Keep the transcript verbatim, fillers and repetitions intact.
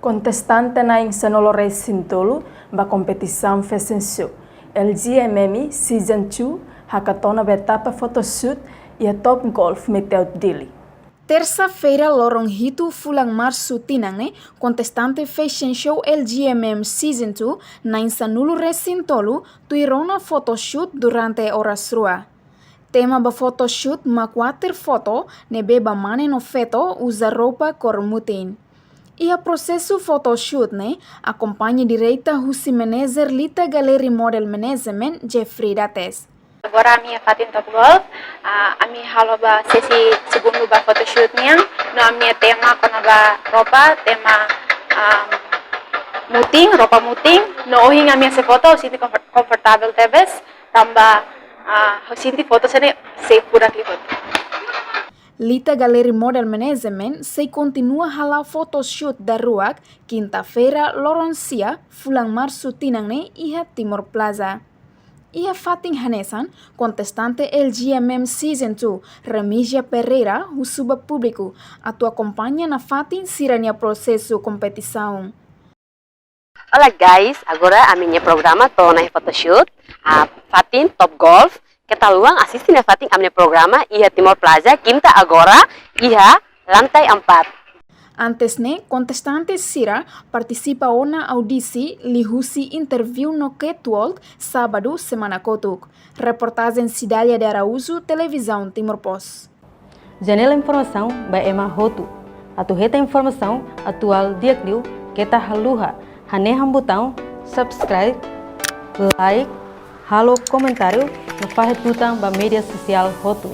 Kontestante na'in sanulu-resin-tolu ba kompetisaun fashion show L G M M Season two hakaton ona ba etapa photoshoot iha Top Golf Meteot Dili. Tersa-feira, loron hitu fulan Marsu tinan ne'e, kontestante fashion show L G M M Season two na'in sanulu-resin-tolu tuir ona photoshoot durante oras rua. Tema ba photoshoot mak water photo ne'ebé ba mane no feto uza roupa kór mutin. Iha prosesu photoshoot ne'e akompaña direta husi manager Lita Gallery Model Management, Jeffrey Dates. Agora ami iha fatin Top Golf, ah, ami halo ba sesi segundu ba photoshoot nian, no ami iha tema kona-ba roupa, tema, ah, mutin, roupa mutin, no ohin ami sei foto, ha'u sente comfort-, comfortable tebes, tanba, ah, ha'u sente foto sira-ne'e sei furak liu hotu. Lita Gallery Model Management sei kontinua hala'o photoshoot daruak, kinta-feira, loron sia fulan Marsu tinan ne'e iha Timor Plaza. Iha fatin hanesan, kontestante L G M M Season two, Remisia Pereira, husu ba públiku atu akompaña nafatin sira-nia prosesu kompetisaun. Olá guys, agora ami-nia programa to'o ona iha photoshoot, ah, fatin Top Golf. Keta haluha asiste nafatin ami-nia programa iha Timor Plaza, kinta agora, iha lantai empat. Antes ne'e, kontestante sira partisipa ona audisi liuhusi interview no catwalk sábadu semana kotuk. Reportajen Cidália de Araújo, Televizaun Timor Post. Janela informasaun ba ema hotu. Atu hetan informasaun atuál di'ak liu, keta haluha hanehan butaun subscribe, like, halo komentáriu no fahe tutan ba média sosiál hotu.